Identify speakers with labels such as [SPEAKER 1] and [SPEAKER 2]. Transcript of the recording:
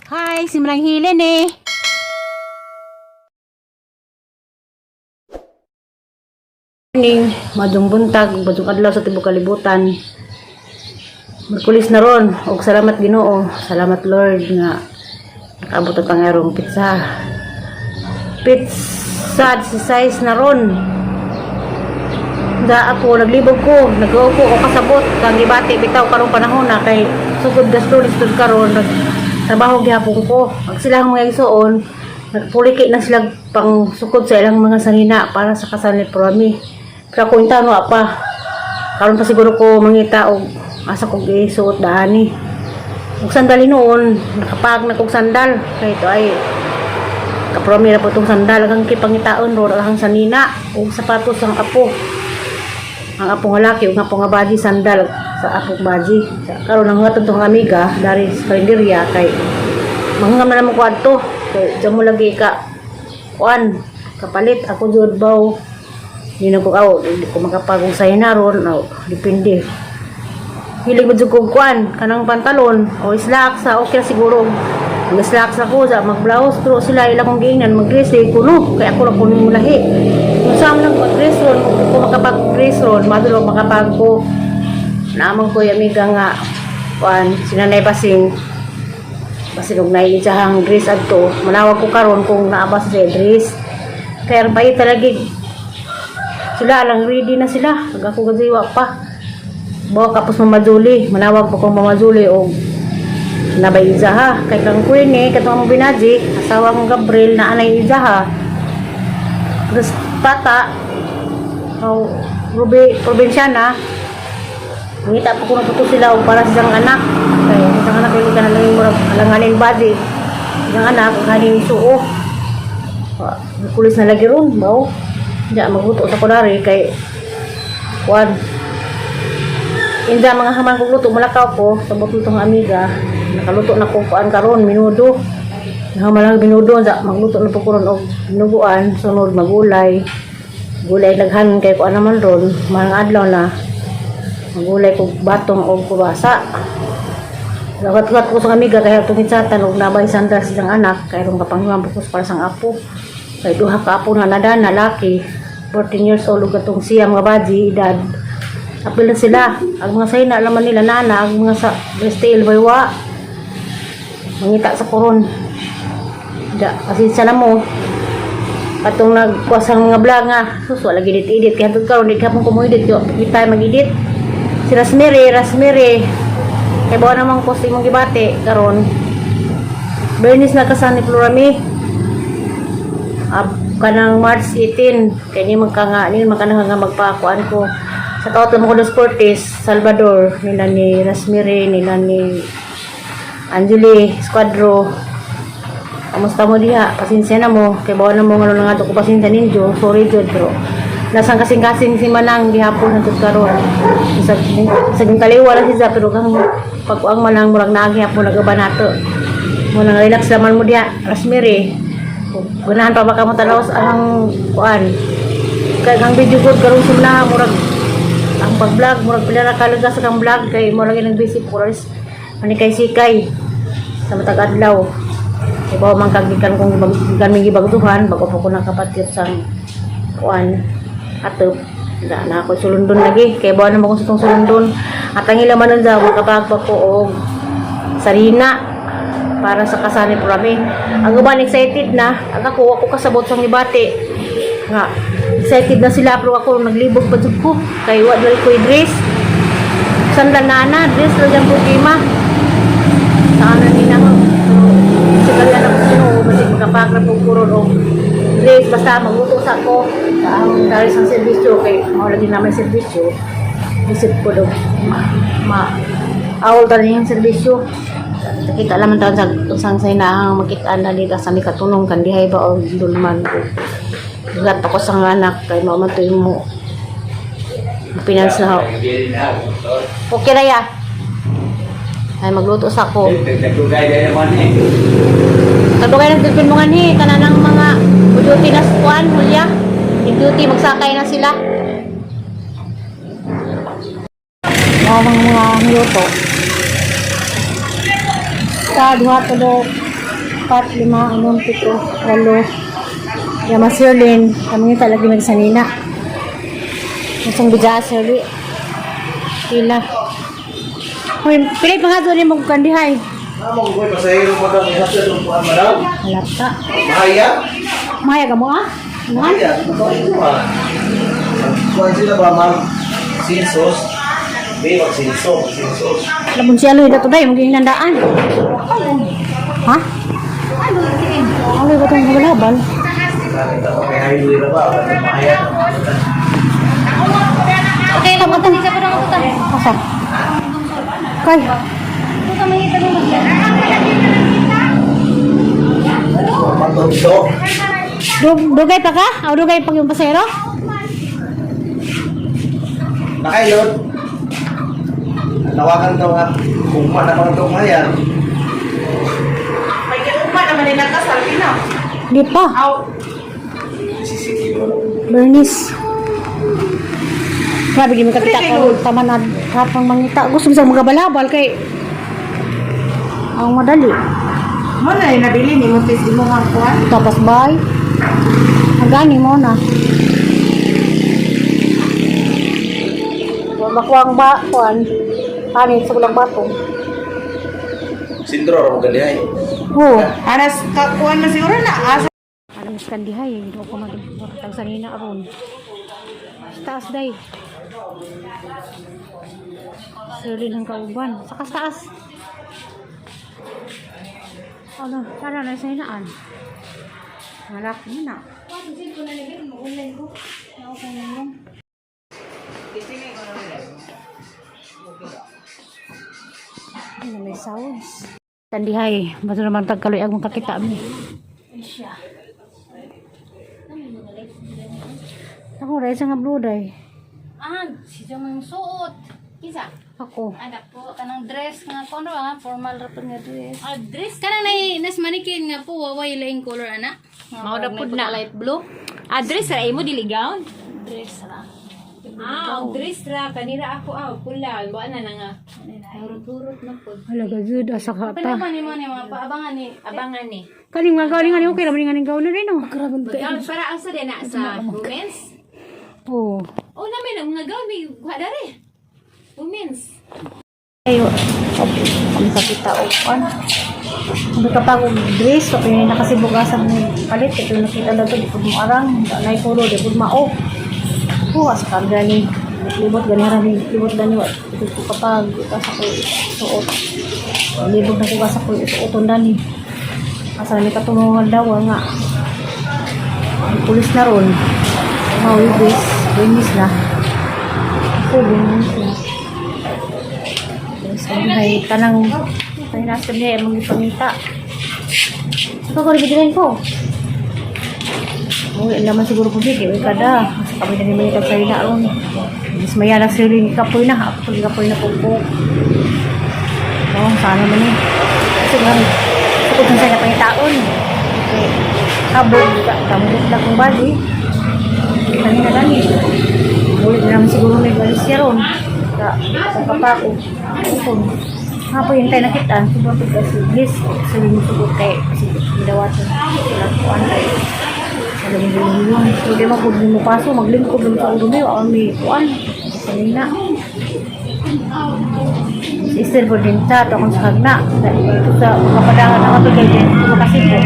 [SPEAKER 1] Hi, si Manang Hilen eh. Morning, madung buntag, madung adlaw sa tibok kalibutan. Merkulis na ron. Og salamat Ginoo, salamat Lord nga nakaabot ang pangarong pizza. Pizza si size na ron. Da ako naglibog ko, nag-upo ko kasabot kang gibati bitaw karong panahon na kay sugod gasto lisod karon trabaho gihapon ko. Ag sila ang mga igsuon, nagpuliki na sila pang sukod sa ilang mga sanina para sa kasal ni Promi. Pero ako intaon wa pa. Karon pa siguro ko mangita og asa ko gisuot daani. Og sandali noon, nakapag na kog sandal. Kay ito ay kapromi na po itong sandal. Ang kipangitaon ro ang sanina og sapatos ang apo. Ang apo nga laki ug ang apo nga baji sandal sa apong baji. Karon ang nga tong amiga dari sa karinderya kay mga man mo ko adto kay diyan mo lagi ka kuan kapalit ako jud baw di na ko aw di ko makapagong sayo na ron aw depende hilig mo jud kog kuan kanang pantalon o slacks sa okay ra siguro mag slacks ako sa mag blouse pero sila ilang kong giingnan mag dress eh kuno kay ako ra kuno mo lahi kung saan lang mag dress ron kung ko makapag dress ron madulog makapag ko naamang ko yung amiga nga kuan sinanay basing basin og naiitsahang dress adto manawag ko karon kung naa ba sa dress kaya ang pait talaga sila lang ready na sila pag ako gaziwa pa bawa kapos Mama Julie manawag ko kong Mama Julie og nabay ijaha kay kang queen eh katong among binaji asawa kong Gabriel na anay ijaha terus tata o Ruby probinsyana ngita pa kuno to sila og para sa isang anak kay ang isang anak dili ka na lang murag alanganin body isang anak ang haning suo. Wa, kulis na lagi ron bao diya magluto sa kunari kay kuan inda mga haman kong luto malakaw ko sa tong amiga nakaluto na ko kuan karon minudo nahaman lang minudo sa magluto na po ko ron og dinuguan sunod magulay gulay daghan kay kuan naman ron mga adlaw na magulay kog batong og kubasa. Lagat-gat ko sa amiga kay atong hitsatan og nabay sandal sa isang anak kay rong kapanghuman bukos para sang apo. Kay duha ka apo na nadana laki 14 years old ug atong siya mga baji edad. Apil na sila. Ang mga sayna laman nila nana ang mga sa STL baywa. Mangita sa koron. Da pasensya na mo. Katong nagkuha sa mga vlog nga sus wala gid edit kay hantod karon di ka pong kumo-edit kita mag-edit. Si Rasmere, Rasmere. Kay bawa namang post imong gibati karon. Bernice na kasan ni Florami. Ab kanang March 18 kay ni man ka nga ni man ka na nga magpakuan ko. Sa taot mo ko dos Cortes, Salvador, nila ni Rasmere, nila ni Angeli Squadro. Kamusta mo diha? Pasensya na mo. Kay bawa na mo nga nga ko pasensya ninyo. Sorry jud bro. Nasang kasing-kasing si Manang gihapon hangtod karon. Sa sa kaliwa lang siya pero kang pagkuang Manang murag naa gihapon nagaba nato. Mo nang relax naman mo diha, Rasmere. Ganahan pa ba ka mo tanaw sa ang kuan. Kay ang video good karon sumna murag ang pag-vlog murag pila ra kalaga sa kang vlog kay mo lagi nang busy ko ris manikay sikay sa matag adlaw. Ibaw man kagikan kung gikan mi gibagduhan bago pa ko nakapatyot sa kuan atop. Da na ako sulundon lagi kay bawa naman ko sa tong sulundon. At ang ila man daw makapagpa ko og sarina para sa kasani prami. Ang uban excited na, ang ako ako kasabot sa gibati. Nga excited na sila pero ako naglibog pa jud ko kay wa dal ko dress. Sandal na na dress lang yung problema. Sa ano ni na ko. Pero sa anak ko Ginoo basig makapagra po ko ron og dress basta magluto sa ako sa ang dari sa serbisyo kay mao lagi naman serbisyo. Isip ko do ma, ma awol ta yung serbisyo. Nakita laman taon sa usang say na ang makita na nila sa mi katunong kan dihay ba og dulman ko. Dugat ako sa nga anak kay mao man to mo finance na ho. Okay na ya. Ay magluto sa ko. Kadugay ng tulpin mo nga ni kanang mga duty na sa kuan Hulya. Duty magsakay na sila. Mao mga mga niluto. Isa, duha, tulo, pat, lima, anom, pito, walo. Yama Sirlin, kami nga talaga magsanina. Masang bidya, Sirli. Pila. Hoy, pila pa nga doon yung magkandihay.
[SPEAKER 2] Amo ko pasahero mo daw sa itong kuan madam.
[SPEAKER 1] Halata.
[SPEAKER 2] Mahaya?
[SPEAKER 1] Maya ka mo ah? Ano?
[SPEAKER 2] Mahaya, ito ah. Kuan sila ba mag sinsos? May mag sinso, sinsos.
[SPEAKER 1] Labon siya aloy dato day, magiging landaan. Ha? Aloy ba itong kabalabal?
[SPEAKER 2] Nakita ko kay highway na ba? Mahaya.
[SPEAKER 1] Okay lang, atang. Asa? Kay.
[SPEAKER 2] Pantong
[SPEAKER 1] Dugay pa ka? O dugay pa yung pasero?
[SPEAKER 2] Nakailod. Tawagan ka nga. Kung pa na pang mahaya.
[SPEAKER 3] May kiugma naman nila kasal na.
[SPEAKER 1] Di pa.
[SPEAKER 3] Aw,
[SPEAKER 1] Bernice. Grabe gimi kakita ko tama na kapang mangita. Gusto mo sa mga balabal kay ang madali.
[SPEAKER 3] Mo na yung nabili ni mo tis imo nga kuan.
[SPEAKER 1] Tapos bay. Ang gani mo na. Makuha ang ba, kuan. Panit sa ulang bato.
[SPEAKER 2] Sindro ra mo ganihay.
[SPEAKER 1] Oo.
[SPEAKER 3] Aras ka kuan man siguro na asa.
[SPEAKER 1] Ano mas kandihay, hindi ko matag sanina aron. Sa taas day. Sirli ng kauban. Sa taas. Ano, ano na sa hinaan? Malaki na. Ano may sounds? Kandihay, bato naman tagkaloy ang makakita mi. Ako rin sa nga blue day.
[SPEAKER 4] Ah, si Jong suot. Kinsa?
[SPEAKER 1] Ako.
[SPEAKER 4] Anak po, kanang dress nga kuno ah, formal ra pud nga dress. Ah, dress kanang nay nas manikin nga po waway laing color ana.
[SPEAKER 5] Mao na pud na.
[SPEAKER 4] Light blue.
[SPEAKER 5] Ah, dress ra imo dili gown?
[SPEAKER 4] Dress ra.
[SPEAKER 5] Ah, og dress ra kanira ako ah, pula, wa na na nga.
[SPEAKER 4] Hurot-hurot na pud.
[SPEAKER 1] Hala gazud asa ka
[SPEAKER 4] Pala
[SPEAKER 1] ta.
[SPEAKER 4] pa ni mo ni mga paabangan ni.
[SPEAKER 5] Abangan ni.
[SPEAKER 1] Kaning mga galing ani okay ra man nga gown na rin oh. Grabe
[SPEAKER 5] Gown para asa din na sa women's.
[SPEAKER 1] Oh.
[SPEAKER 5] Oh, na may mga gown may kuha dere. Women's.
[SPEAKER 1] Ayo. Kami kakita og an. Kami kapag og dress so kaya nakasibugasan mo palit ito nakita na to di pud mo arang na kulo di pud mao. Oh, asa ka gani. Libot gani ra ni libot gani wa ito ko kapag ito sa ko suot. Libot na ko sa ko suoton dani. Asa na mi katulungan daw nga. Ang pulis na ron. Mao ibis, binis na. Ako, binis na. Sabi kanang pahinasab niya imong gipangita. Ito ko rin ko. Uy, naman siguro po di, kay kada. Kasi kami na naman itag sa'yo na ron. Mas maya lang sila yung kapoy na. Ako pag kapoy na po ko. Oo, sana man eh. Kasi nga, sukod na sa'yo na pangitaon. Okay. Habog, kamot na kong bali. Kanina gani. Ulit na naman siguro may balis siya ron. Ka, sa kapako. Ukon. Nga po yung tayo nakita. Sobrang pagka si Bliss. Sa limusugod kay kasi gidawatan. Wala ko kay sa lumulong. So di mo kung mo paso, maglingkod lang sa ulo niyo. Ang may kuan. Sa nina. Si Esther po din sa ito akong sa hagna. Ito sa kapadangan ng kapigay din. Ito kasi po.